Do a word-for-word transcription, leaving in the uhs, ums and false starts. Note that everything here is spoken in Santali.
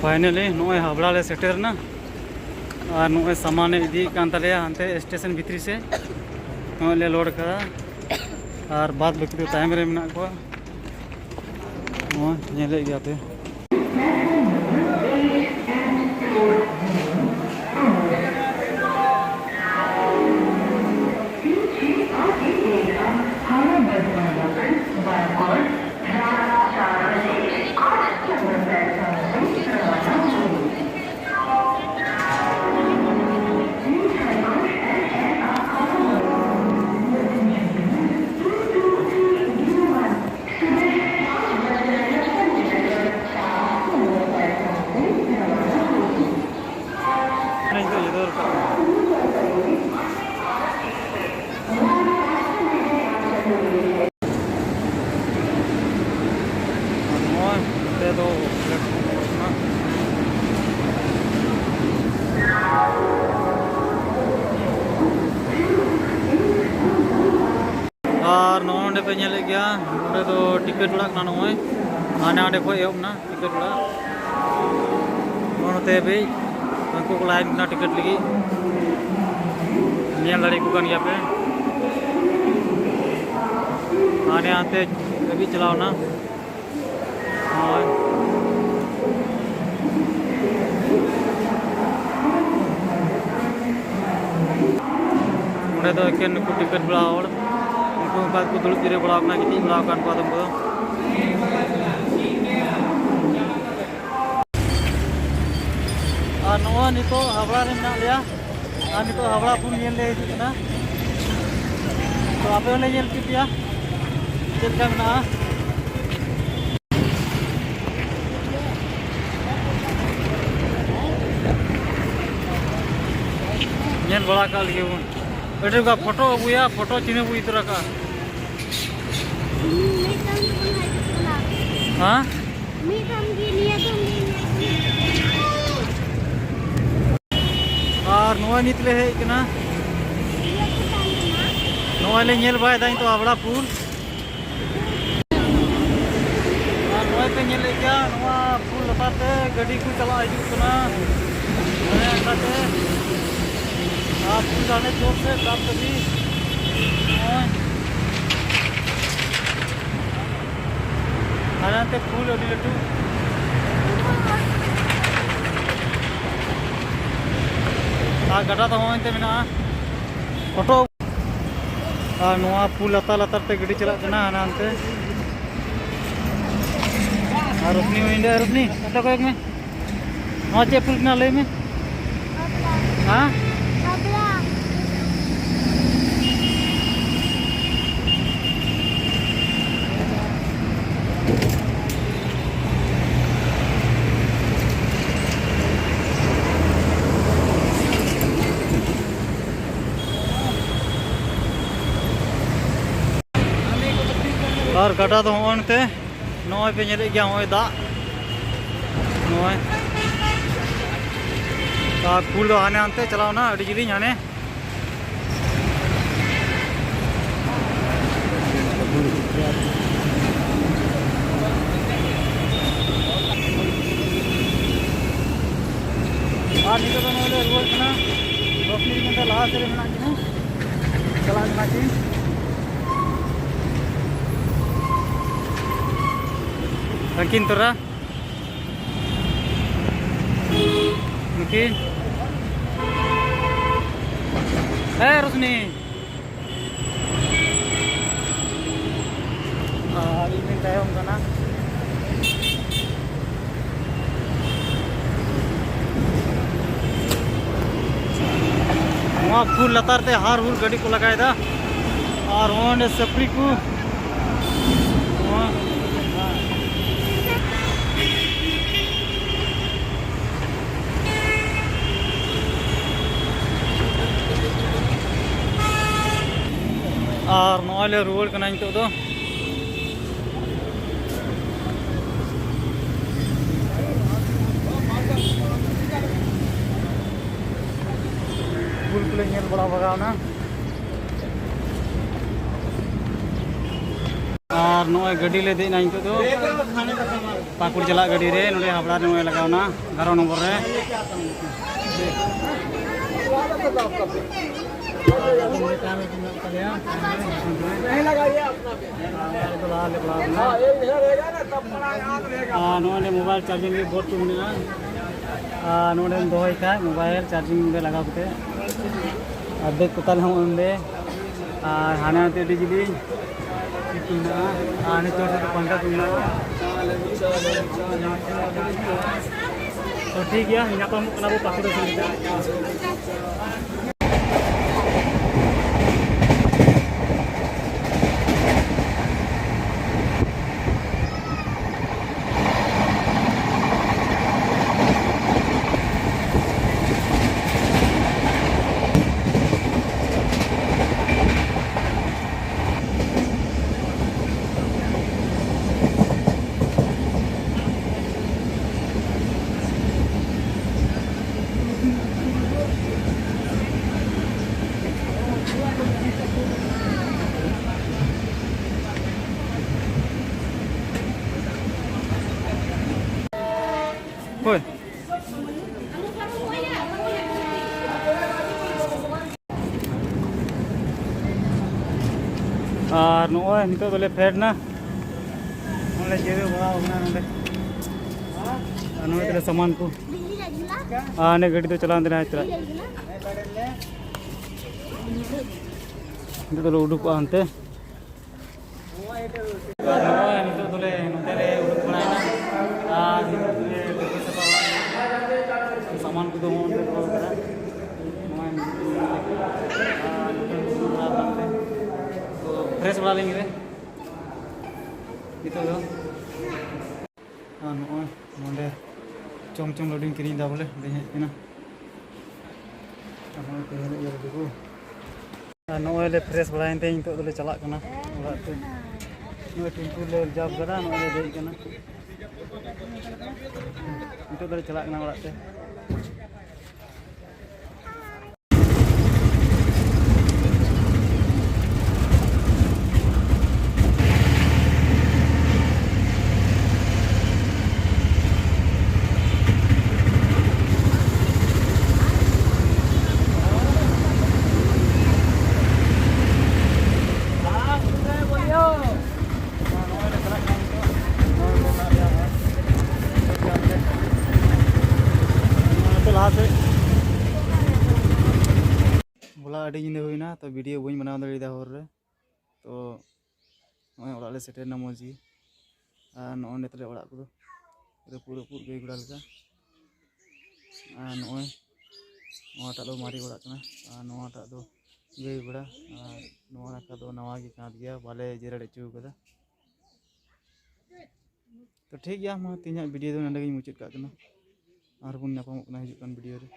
ᱯᱷᱟᱭᱱᱟᱞᱤ ᱱᱚᱜᱼᱚᱭ ᱦᱟᱵᱲᱟ ᱞᱮ ᱥᱮᱴᱮᱨ ᱮᱱᱟ᱾ ᱟᱨ ᱱᱚᱜᱼᱚᱭ ᱥᱟᱢᱟᱱᱮ ᱤᱫᱤᱭᱮᱫ ᱠᱟᱱ ᱛᱟᱞᱮᱭᱟ ᱦᱟᱱᱛᱮ ᱥᱴᱮᱥᱚᱱ ᱵᱷᱤᱛᱨᱤ ᱥᱮᱫ᱾ ᱱᱚᱜᱼᱚᱭ ᱞᱮ ᱞᱳᱰ ᱠᱟᱫᱟ᱾ ᱟᱨ ᱵᱟᱫ ᱵᱟᱹᱠᱤ ᱫᱚ ᱛᱟᱭᱚᱢ ᱨᱮ ᱢᱮᱱᱟᱜ ᱠᱚᱣᱟ᱾ ᱱᱚᱜᱼᱚᱭ ᱧᱮᱞᱮᱫ ᱜᱮᱭᱟ ᱯᱮ᱾ ᱱᱚᱜᱼᱚᱭ ᱱᱚᱛᱮ ᱫᱚ platform ᱠᱟᱱᱟ᱾ ᱟᱨ ᱱᱚᱜᱼᱚ ᱱᱚᱰᱮ ᱯᱮ ᱧᱮᱞᱮᱫ ᱜᱮᱭᱟ, ᱱᱚᱰᱮ ᱫᱚ ᱴᱤᱠᱤᱴ ᱚᱲᱟᱜ ᱠᱟᱱᱟ᱾ ᱱᱚᱜᱼᱚᱭ ᱦᱟᱸᱰᱮ ᱦᱟᱸᱰᱮ ᱠᱷᱚᱱ ᱮᱦᱚᱵ ᱮᱱᱟ ᱴᱤᱠᱤᱴ ᱚᱲᱟᱜ᱾ ᱱᱚᱜᱼᱚ ᱱᱚᱛᱮ ᱦᱟᱹᱵᱤᱡ ᱩᱱᱠᱩ ᱠᱚ ᱞᱟᱭᱤᱱ ᱠᱟᱱᱟ ᱴᱤᱠᱤᱴ ᱞᱟᱹᱜᱤᱫ᱾ ᱧᱮᱞ ᱫᱟᱲᱮᱭᱟᱠᱚ ᱠᱟᱱ ᱜᱮᱭᱟ ᱯᱮ᱾ ᱦᱟᱸᱰᱮ ᱦᱟᱱᱛᱮ ᱦᱟᱹᱵᱤᱡ ᱪᱟᱞᱟᱣ ᱮᱱᱟ᱾ ᱦᱳᱭ᱾ ᱱᱚᱸᱰᱮ ᱫᱚ ᱮᱠᱮᱱ ᱱᱩᱠᱩ ᱴᱤᱠᱤᱴ ᱵᱟᱞᱟ ᱦᱚᱲ, ᱩᱱᱠᱩ ᱚᱱᱠᱟ ᱜᱮᱠᱚ ᱫᱩᱲᱩᱵ ᱡᱤᱨᱟᱹᱣ ᱵᱟᱲᱟ ᱟᱠᱟᱱᱟ, ᱜᱤᱛᱤᱡ ᱵᱟᱲᱟ ᱟᱠᱟᱱ ᱠᱚ ᱟᱫᱚᱢ ᱠᱚᱫᱚ᱾ ᱟᱨ ᱱᱚᱜᱼᱚᱭ ᱱᱤᱛᱚᱜ ᱦᱟᱵᱲᱟ ᱨᱮ ᱢᱮᱱᱟᱜ ᱞᱮᱭᱟ᱾ ᱟᱨ ᱱᱤᱛᱚᱜ ᱦᱟᱵᱲᱟ ᱯᱩᱞ ᱧᱮᱞ ᱞᱮ ᱦᱤᱡᱩᱜ ᱠᱟᱱᱟ᱾ ᱛᱚ ᱟᱯᱮ ᱦᱚᱸᱞᱮ ᱧᱮᱞ ᱦᱚᱪᱚ ᱯᱮᱭᱟ ᱪᱮᱫ ᱞᱮᱠᱟ ᱢᱮᱱᱟᱜᱼᱟ᱾ ᱧᱮᱞ ᱵᱟᱲᱟ ᱠᱟᱜ ᱞᱮᱜᱮ ᱵᱚᱱ᱾ ᱟᱹᱰᱤ ᱜᱟᱱ ᱯᱷᱳᱴᱳ ᱟᱹᱜᱩᱭᱟ, ᱯᱷᱳᱴᱳ ᱪᱤᱱᱦᱟᱹ ᱵᱚᱱ ᱤᱫᱤ ᱛᱚᱨᱟ ᱠᱟᱜᱼᱟ᱾ ᱢᱤᱫ ᱫᱚᱢ ᱜᱮᱵᱚᱱ ᱦᱤᱡᱩᱜ ᱠᱟᱱᱟ᱾ ᱦᱮᱸ? ᱢᱤᱫ ᱫᱚᱢ ᱜᱮ, ᱱᱤᱭᱟᱹ ᱫᱚᱢ ᱜᱮ ᱧᱮᱞ ᱦᱩᱭᱩᱜ ᱠᱟᱱᱟ᱾ ᱟᱨ ᱱᱚᱜᱼᱚᱭ ᱱᱤᱛ ᱞᱮ ᱦᱮᱡ ᱠᱟᱱᱟ᱾ ᱤᱭᱟᱹ ᱠᱚ ᱛᱟᱦᱮᱸ ᱠᱟᱱᱟ᱾ ᱱᱚᱜᱼᱚᱭ ᱞᱮ ᱧᱮᱞ ᱵᱟᱲᱟᱭᱮᱫᱟ ᱱᱤᱛᱚᱜ ᱦᱟᱵᱲᱟ ᱯᱩᱞ᱾ ᱟᱨ ᱱᱚᱜᱼᱚᱭ ᱯᱮ ᱧᱮᱞᱮᱫ ᱜᱮᱭᱟ, ᱱᱚᱣᱟ ᱯᱩᱞ ᱚᱱᱟᱛᱮ ᱜᱟᱹᱰᱤ ᱠᱚ ᱪᱟᱞᱟᱜ ᱦᱤᱡᱩᱜ ᱠᱟᱱᱟ᱾ ᱚᱱᱮ ᱚᱱᱠᱟᱛᱮ ᱟᱨ ᱯᱩᱨᱟᱹ ᱦᱟᱱᱮ ᱡᱳᱨ ᱥᱮ ᱫᱟᱜ ᱡᱟᱹᱲᱤ᱾ ᱱᱚᱜᱼᱚᱭ ᱦᱟᱱᱮ ᱦᱟᱱᱛᱮ ᱯᱩᱞ ᱟᱹᱰᱤ ᱞᱟᱹᱴᱩ᱾ ᱟᱨ ᱜᱟᱰᱟ ᱫᱚ ᱦᱚᱸᱜᱼᱚᱭ ᱚᱱᱛᱮ ᱢᱮᱱᱟᱜᱼᱟ᱾ ᱚᱴᱳ ᱟᱨ ᱱᱚᱣᱟ ᱯᱩᱞ ᱞᱟᱛᱟᱨ ᱞᱟᱛᱟᱨ ᱛᱮ ᱜᱟᱹᱰᱤ ᱪᱟᱞᱟᱜ ᱠᱟᱱᱟ ᱦᱟᱱᱮ ᱦᱟᱱᱛᱮ᱾ ᱟᱨ ᱨᱩᱠᱱᱤ ᱦᱚᱸ ᱤᱧ ᱞᱟᱹᱭᱟ, ᱨᱩᱠᱱᱤ, ᱚᱸᱰᱮ ᱠᱚᱭᱚᱜ ᱢᱮ᱾ ᱱᱚᱣᱟ ᱪᱮᱫ ᱯᱩᱞ ᱠᱟᱱᱟ ᱞᱟᱹᱭ ᱢᱮ? ᱦᱮᱸ? ᱟᱨ ᱜᱟᱰᱟ ᱫᱚ ᱦᱚᱸᱜᱼᱚᱭ ᱱᱚᱛᱮ, ᱱᱚᱜᱼᱚᱭ ᱯᱮ ᱧᱮᱞᱮᱫ ᱜᱮᱭᱟ, ᱦᱚᱸᱜᱼᱚᱭ ᱫᱟᱜ, ᱱᱚᱜᱼᱚᱭ᱾ ᱟᱨ ᱯᱩᱞ ᱫᱚ ᱦᱟᱱᱮ ᱦᱟᱱᱛᱮ ᱪᱟᱞᱟᱣᱱᱟ, ᱟᱹᱰᱤ ᱡᱤᱞᱤᱧ ᱦᱟᱱᱮ᱾ ᱟᱨ ᱱᱤᱛᱚᱜ ᱫᱚ ᱱᱚᱜᱼᱚᱭ ᱞᱮ ᱨᱩᱣᱟᱹᱲ ᱠᱟᱱᱟ, ᱫᱚᱥ ᱢᱤᱱᱤᱴ ᱜᱟᱱ ᱞᱟᱦᱟ ᱥᱮᱫ ᱨᱮ ᱢᱮᱱᱟᱜ ᱠᱤᱱᱟ, ᱪᱟᱞᱟᱜ ᱠᱟᱱᱟ ᱠᱤᱱ᱾ ᱟᱹᱠᱤᱱ ᱛᱚᱨᱟ᱾ ᱱᱩᱠᱤᱱ᱾ ᱦᱮᱸ, ᱨᱳᱥᱱᱤ᱾ ᱟᱨ ᱤᱧ ᱫᱩᱧ ᱛᱟᱭᱚᱢ ᱠᱟᱱᱟ᱾ ᱱᱚᱣᱟ ᱯᱩᱞ ᱞᱟᱛᱟᱨ ᱛᱮ ᱦᱟᱨ ᱦᱩᱨ ᱜᱟᱹᱰᱤ ᱠᱚ ᱞᱟᱜᱟᱭᱮᱫᱟ᱾ ᱟᱨ ᱚᱸᱰᱮ ᱥᱟᱹᱯᱨᱤ ᱠᱚ᱾ ᱱᱚᱣᱟ ᱟᱨ ᱱᱚᱜᱼᱚᱭ ᱞᱮ ᱨᱩᱣᱟᱹᱲ ᱠᱟᱱᱟ ᱱᱤᱛᱚᱜ ᱫᱚ᱾ ᱯᱩᱞ ᱠᱚᱞᱮ ᱧᱮᱞ ᱵᱟᱲᱟ ᱵᱷᱟᱜᱟᱣᱱᱟ᱾ ᱟᱨ ᱱᱚᱜᱼᱚᱭ ᱜᱟᱹᱰᱤ ᱞᱮ ᱫᱮᱡ ᱮᱱᱟ ᱱᱤᱛᱚᱜ ᱫᱚ᱾ ᱯᱟᱹᱠᱩᱲ ᱪᱟᱞᱟᱜ ᱜᱟᱹᱰᱤ ᱨᱮ ᱱᱚᱰᱮ ᱦᱟᱵᱲᱟ ᱨᱮ ᱱᱚᱜᱼᱚᱭ ᱞᱟᱜᱟᱣ ᱮᱱᱟ ᱮᱜᱟᱨᱚ ᱱᱚᱢᱵᱚᱨ ᱨᱮ᱾ ᱟᱨ ᱱᱚᱜᱼᱚᱭ ᱱᱚᱰᱮ mobile charging ᱨᱮ board ᱠᱚ ᱢᱮᱱᱟᱜᱼᱟ᱾ ᱟᱨ ᱱᱚᱰᱮᱢ ᱫᱚᱦᱚᱭ ᱠᱷᱟᱡ mobile charging ᱨᱮ ᱞᱟᱜᱟᱣ ᱠᱟᱛᱮ᱾ ᱟᱨ bag ᱠᱚ ᱛᱟᱞᱮ ᱦᱚᱸ ᱚᱸᱰᱮ᱾ ᱟᱨ ᱦᱟᱱᱮ ᱦᱟᱱᱛᱮ ᱟᱹᱰᱤ ᱡᱤᱞᱤᱧ ᱪᱮᱫ ᱠᱚ ᱢᱮᱱᱟᱜᱼᱟ᱾ ᱟᱨ ᱱᱤᱛᱚᱜ ᱥᱮᱫ ᱫᱚ ᱯᱟᱝᱠᱷᱟ ᱠᱚ ᱢᱮᱱᱟᱜᱼᱟ᱾ ᱛᱚ ᱴᱷᱤᱠ ᱜᱮᱭᱟ, ᱧᱟᱯᱟᱢᱚᱜ ᱠᱟᱱᱟ ᱵᱚ ᱯᱟᱹᱠᱩᱲ ᱥᱮᱫ᱾ ᱦᱳᱭ᱾ ᱟᱨ ᱱᱚᱜᱼᱚᱭ ᱱᱤᱛᱚᱜ ᱫᱚᱞᱮ ᱯᱷᱮᱰ ᱮᱱᱟ᱾ ᱱᱚᱜᱼᱚᱭ ᱞᱮ ᱡᱤᱨᱟᱹᱣ ᱵᱟᱲᱟ ᱟᱠᱟᱱᱟ ᱱᱚᱰᱮ᱾ ᱟᱨ ᱱᱚᱜᱼᱚᱭ ᱛᱟᱞᱮ ᱥᱟᱢᱟᱱ ᱠᱚ᱾ ᱟᱨ ᱦᱟᱱᱮ ᱜᱟᱹᱰᱤ ᱫᱚ ᱪᱟᱞᱟᱣ ᱮᱱ ᱛᱟᱞᱮᱭᱟ ᱦᱟᱭᱫᱨᱟ᱾ ᱱᱤᱛᱚᱜ ᱫᱚᱞᱮ ᱩᱰᱩᱠᱚᱜᱼᱟ ᱦᱟᱱᱛᱮ᱾ ᱱᱚᱜᱼᱚᱭ ᱱᱤᱛᱚᱜ ᱫᱚᱞᱮ ᱱᱚᱛᱮ ᱞᱮ ᱩᱰᱩᱠ ᱵᱟᱲᱟᱭᱮᱱᱟ᱾ ᱟᱨ ᱱᱤᱛᱚᱜ ᱫᱚᱞᱮ ᱛᱩᱯᱩ ᱥᱟᱯᱷᱟ ᱵᱟᱲᱟᱭᱮᱱᱟ᱾ ᱥᱟᱢᱟᱱ ᱠᱚᱫᱚ ᱱᱚᱜᱼᱚᱭ ᱱᱚᱰᱮ ᱫᱚᱦᱚ ᱠᱟᱫᱟ᱾ ᱱᱚᱜᱼᱚᱭ ᱱᱤᱛᱚᱜ ᱫᱚᱞᱮ ᱟᱨ ᱱᱤᱛᱚᱜ ᱫᱚ ᱯᱷᱨᱮᱥ ᱵᱟᱲᱟ ᱞᱮᱱ ᱜᱮᱞᱮ᱾ ᱱᱤᱛᱚᱜ ᱫᱚ ᱟᱨ ᱱᱚᱜᱼᱚᱭ ᱱᱚᱰᱮ ᱪᱚᱢ ᱪᱚᱢ ᱞᱟᱹᱰᱩᱧ ᱠᱤᱨᱤᱧ ᱮᱫᱟ ᱵᱚᱞᱮ, ᱚᱸᱰᱮᱧ ᱦᱮᱡ ᱠᱟᱱᱟ᱾ ᱟᱨ ᱱᱚᱜᱼᱚᱭ ᱛᱮᱦᱮᱧ ᱤᱭᱟᱹ ᱞᱟᱹᱰᱩ ᱠᱚ᱾ ᱟᱨ ᱱᱚᱜᱼᱚᱭ ᱞᱮ ᱯᱷᱨᱮᱥ ᱵᱟᱲᱟᱭᱮᱱ ᱛᱮ ᱱᱤᱛᱚᱜ ᱫᱚᱞᱮ ᱪᱟᱞᱟᱜ ᱠᱟᱱᱟ ᱚᱲᱟᱜ ᱛᱮ᱾ ᱱᱚᱜᱼᱚᱭ ᱴᱮᱢᱯᱩ ᱞᱮ ᱨᱤᱡᱟᱨᱵᱷ ᱠᱟᱫᱟ, ᱱᱚᱜᱼᱚᱭ ᱞᱮ ᱫᱮᱡ ᱠᱟᱱᱟ᱾ ᱱᱤᱛᱚᱜ ᱫᱚᱞᱮ ᱪᱟᱞᱟᱜ ᱠᱟᱱᱟ ᱚᱲᱟᱜ ᱛᱮ᱾ ᱦᱚᱞᱟ ᱟᱹᱰᱤ ᱧᱤᱫᱟᱹ ᱦᱩᱭᱱᱟ, ᱛᱚ ᱵᱷᱤᱰᱤᱭᱳ ᱵᱟᱹᱧ ᱵᱮᱱᱟᱣ ᱫᱟᱲᱮᱭᱟᱫᱟ ᱦᱚᱨ ᱨᱮ᱾ ᱛᱚ ᱱᱚᱜᱼᱚᱭ ᱚᱲᱟᱜ ᱞᱮ ᱥᱮᱴᱮᱨᱱᱟ ᱢᱚᱡᱽ ᱜᱮ᱾ ᱟᱨ ᱱᱚᱜᱼᱚᱭ ᱱᱤᱛᱚᱜ ᱚᱲᱟᱜ ᱠᱚᱫᱚ ᱨᱟᱹᱯᱩᱫ ᱨᱟᱹᱯᱩᱫ ᱜᱟᱹᱭ ᱜᱚᱲᱟ ᱞᱮᱠᱟ᱾ ᱟᱨ ᱱᱚᱜᱼᱚᱭ ᱱᱚᱣᱟᱴᱟᱜ ᱫᱚ ᱢᱟᱨᱮ ᱚᱲᱟᱜ ᱠᱟᱱᱟ, ᱟᱨ ᱱᱚᱣᱟᱴᱟᱜ ᱫᱚ ᱜᱟᱹᱭ ᱜᱚᱲᱟ, ᱟᱨ ᱱᱚᱣᱟ ᱱᱟᱠᱷᱟ ᱫᱚ ᱱᱟᱣᱟ ᱜᱮ ᱠᱟᱸᱛ ᱜᱮᱭᱟ, ᱵᱟᱞᱮ ᱡᱮᱨᱮᱲ ᱦᱚᱪᱚ ᱠᱟᱫᱟ᱾ ᱛᱚ ᱴᱷᱤᱠ ᱜᱮᱭᱟ, ᱢᱟ ᱛᱮᱦᱮᱧᱟᱜ ᱵᱷᱤᱰᱤᱭᱳ ᱫᱚ ᱱᱚᱸᱰᱮ ᱜᱤᱧ ᱢᱩᱪᱟᱹᱫ ᱠᱟᱜ ᱠᱟᱱᱟ᱾ ᱟᱨᱵᱚᱱ ᱧᱟᱯᱟᱢᱚᱜ ᱠᱟᱱᱟ ᱦᱤᱡᱩᱜ ᱠᱟᱱ ᱵᱷᱤᱰᱤᱭᱳ ᱨᱮ᱾